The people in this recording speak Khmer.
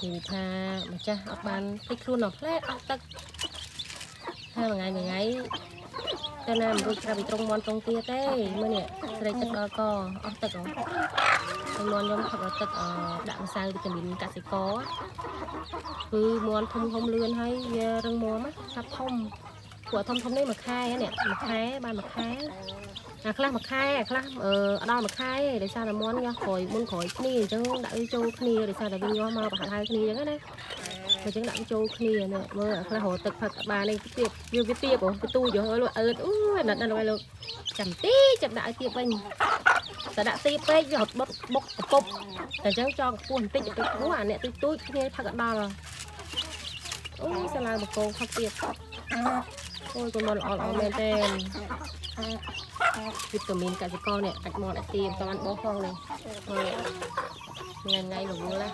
និយាយថាម្ចាស់អត់បានភ្លេចខ្លួនដល់ផ្លែអស់ទឹកហើយមួយថ្ងៃមួយថ្ងៃទៅណាមិនរួចក្រៅពីត្រង់មន់ត្រង់ទាទេមើលនេះស្រេកទឹកដល់កអស់ទឹកហ៎ហើយមន់ខ្ញុំផឹកដល់ទឹកអដាក់ម្សៅវីតាមីនកសិករគឺមន់ធំធំលឿនហើយវារឹងមាំណាឆាប់ធំពួកធំធំនេះមួយខែនេះមួយខែបានមួយខែអាខ្លះមួយខែអាខ្លះអឺដល់មួយខែទេដោយសារតែមន់ញាស់ក្រោយមុនក្រោយគ្នាអញ្ចឹងដាក់វាចូលគ្នាដោយសារតែវាញាស់មកប្រហាក់ហើយគ្នាអញ្ចឹងណាអញ្ចឹងដាក់វាចូលគ្នានេះមើលអាខ្លះរកទឹកផឹកបាននេះទៀបវាវាទៀបហ៎វាទូចហ៎លោកអឺតអូអាណិតណាស់លោកឯងលោកចាំទីចាំដាក់ឲ្យទៀបវិញតែដាក់ទៀបពេកវារត់បុកបុកកពុបតែអញ្ចឹងចង់ខ្ពស់បន្តិចទៅខ្ពស់អាអ្នកទូចទូចគ្នាផឹកអត់ដល់អូសាឡាវបកងផឹកទៀតអូយកូនមន់ល្អល្អមែនទេវីតាមីនកសិករនេះអាចមន់អាចទៀបតបានបោះផងនេះមើលថ្ងៃថ្ងៃរវល់ណា